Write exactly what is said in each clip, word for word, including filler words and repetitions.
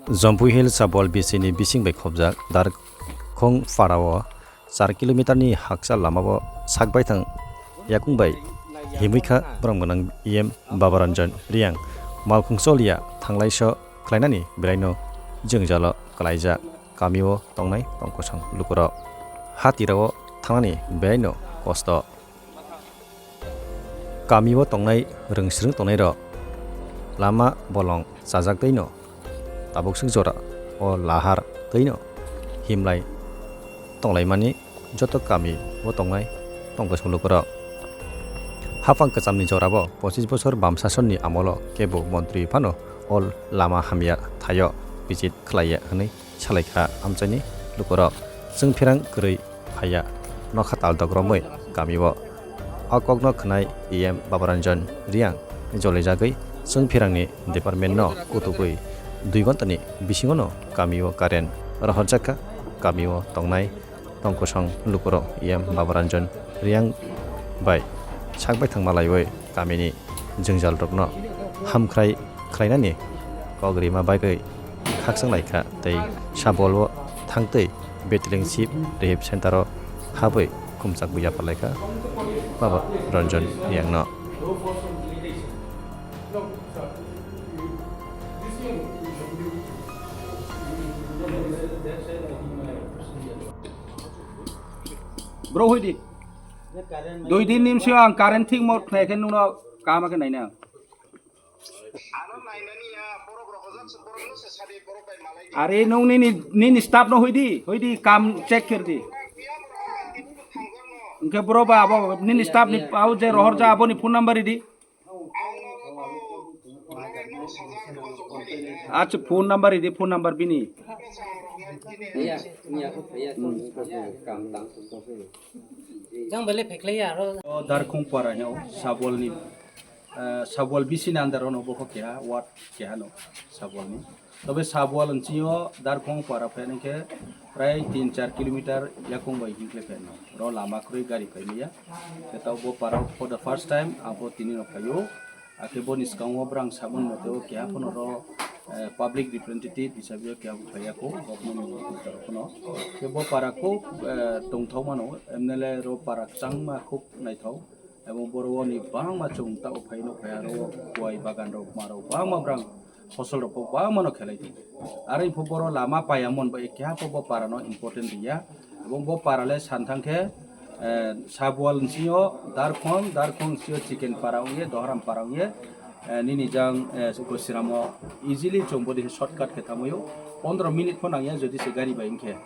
Jampui Hill Sabol bisini bising bai khobjak Darkhong parao char kilometer ni hakcha lamao sak baithang yakung bai himwi kha borom gwnang E M Babaranjan Riyang. Malkhung choliya thanglaiso khlainani belaino jwngjalo kwlaijak kamio tongnai tongkosong lukurok. Hatirao thangnani belaino kosto. Kamio tongnai rwngsrwng tongnairok lama bolong chajak twi'-no tabuk swk jora o lahar twi'-no himlai tonglaimani joto kamio tongnai tongkosong lukurok. Haphang kwchamni jorao pochis bosor bam sasonni amolo kebo montri phano o lama hamya thaio visit khlaiya hwnwi salaikha amchaini lukurok. Chwng pherang kwrwi phaiya nokha taldok romwi kamio. O kokno khwnai E M Babaranjan Riyang jolijagwi chwng pherangni department no kutugwi dui ghontani bisingono kamio current rohorjakha. Kamio tongnai tongkosong lukurok E M Babaranjan Riyang bai sak baithang malaiwi kamini jwngjalrokno hamkhrai khlainani kok rima bagwi khakchang laikha tei Sabol o thangtwi Bethlehem Ship Rehab Center o habwi khumchakbo yapharlaikha Babaranjan Riyangno. Bro, hoi di. Dui din ni bisi ang current thik mor khnai khe nungno kama khe naina. Are nung nini, nini staff no hoi di, hoi di kam check kher di. Hwnkhe bro ba abo nini staff ni abo je rohor ja abo ni phone number di. Acha phone number di, phone number bini. Jang bele pheklai ya aro. O Darkhong para hino Sabol ni, eh, Sabol bisini under ono bokho keha ward keha no Sabol ni. Tobe Sabol nchio Darkhong para phainai khe prai tin char kilometer yakung bai hinkle phaino. Ro lama kwrwi gari phaimaya. Khe tao bo para for the first time abo tini no phaio. Akhe boni swkango brang samung mote o keha phano ro, eh, public representative hisabe keha phaiya ko government ni torof phano. Khe bo para ko, eh, tongthok mano M L A ro para kwchangma khub naithok. Abo boro ni bangma chwng tao phaino phai aro kuai bagan rok ma rok bangma brang fosol rok bo bangma no khelai di. Aro info boro lama paya mon bai keha pho bo para no important riya. Abo bo para le san thang khe, eh, Sabol nchio Darkhong, Darkhong nchio Chicken para ongye, Doharam para ongye, eh, nini jang, eh, Gosiramo easily chwng bodi shortcut khe thamoyo. Pondro minute pho nangya jodi se gari bai wngkhe.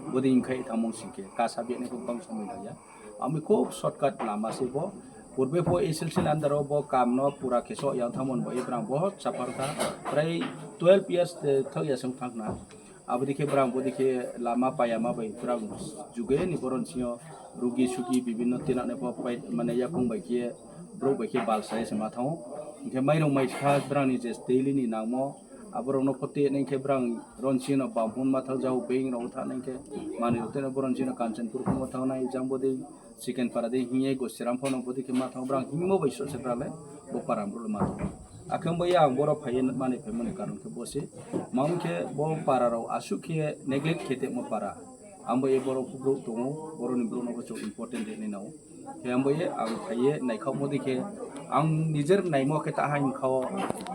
Bodi wngkhe thamung singkhe. Kasa biyani khe bang somoi nangya. Ami khub shortcut lama se bo. Purbe pho S L C under o bo kam no pura khe so yang thamon bo ibrang bo chapar kha. Prai twelve years de thok ya song thang na. Abodi khe brang bodi khe lama paya ma bai brang juge ni boron sio rugi sugi bibinno tina ne pho pai mane yakung bai khe brok bai khe bal sai se ma thango. Hingkhe mairung mai kha brang ni je daily ni nangmo. Aborokno phote nai khe brang ronsi no bamhun ma thang jao beng rok tha nai khe manwi rok teno boron sino Kanchanpur phungo thang nai jang bodi Chicken para de hingye Gosiram phano bodi khe ma thang brang hingmo bai so se brale bo para bro ma thang. Akheng bai ang boro phaiye mani phaimani karon khe bo se. Mang khe bo para rok asuk khe neglect khe temo para. Ang bai borok bro tongo, boroni bro no bo chok important de nai nao. Khe ang bai ang phaiye naikhaomo di khe ang nijer naimo khe ta hain khao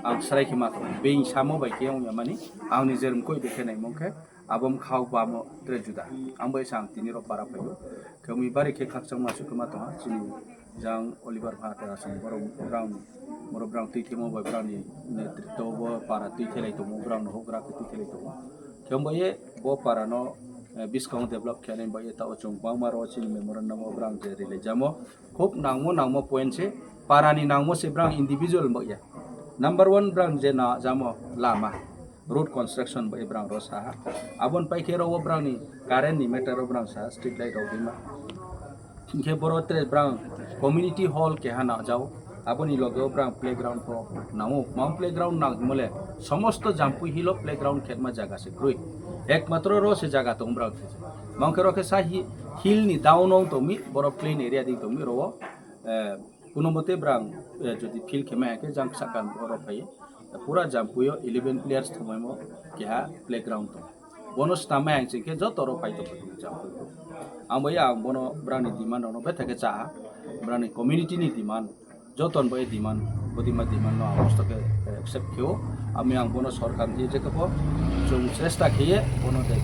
ang srai khe ma thang. Beng samo bai khe ang ya mani ang nijer mkoi bai khe naimo khe abom khao bamo tre juda. Ang bai sang tini rok para phaio. Khe mui bari khe khakchang ma suk ma tong chini jang Oliver Pha te asong borok brang borok brang twi themo bai brang ni netritwo bo para twi thelai tongo brang no hogra khe twi thelai tongo. Khe ang bai bo para no, eh, biskang develop khe nai bai ta o chwng bangma ro chini memorandum o brang je release jamo. Khub nangmo nangmo point se, para ni nangmo se brang individual bo ya. Number one brang je na jamo lama, road construction bo brang ro saha. Abon pai khe ro brang ni current ni matter o brang saha, street light rok bima. Hingkhe boro tere brang community hall keha na jao. Aboni loge o brang playground pho nango. Mang playground nang himole somosto Jampui Hill o playground khetma jaga se kroi. Ekmatro ro se jaga tong brang. Mang khe ro khe sa hi-, hill ni down o tongmi, boro plain area di tongmi ro o, eh, kuno mote brang, eh, jodi field khe maya khe jang sakan oro phai. Pura Jampuio eleven players thumbaimo keha playground tong. Bono stamai ang chingkhe joto rok pai tong Jampui. Ang bai ang bono brani demand rokno betha khe cha, brani community ni demand, joton bai demand, bodima demand no ang mosto khe accept kheo. Ami ang bono sorkar ni je kebo chung chesta khiye bono de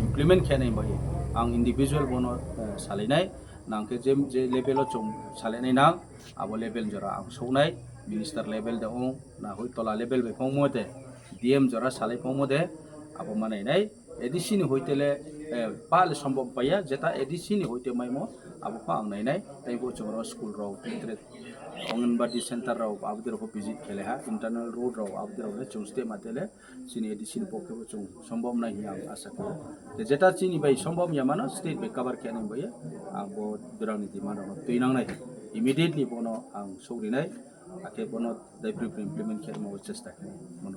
implement khe nai bai ang individual bono salainai nang khe je je level o chung salainai nang abo level jora ang soknai minister level de ong na hoi tola level bai phongmo de D M jora salai phongmo de abo manai nai A D C ni hoite le pa le sombom paiya jeta A D C ni hoite maimo abo pha ang nai nai tei bo chung ro school rok tre Anganwadi center rok abo de rok visit khele ha internal road rok abo de rok le chung step ma tele chini A D C ni pokhe bo chung sombom nai hiya ang asa khe. Jeta chini bai sombom ya mano state bai cover khe nang bai ang bo dorang ni demand rok twi nang nai immediately bono ang sogri nai akhe bono dai pri implement khe mo chesta khe mono.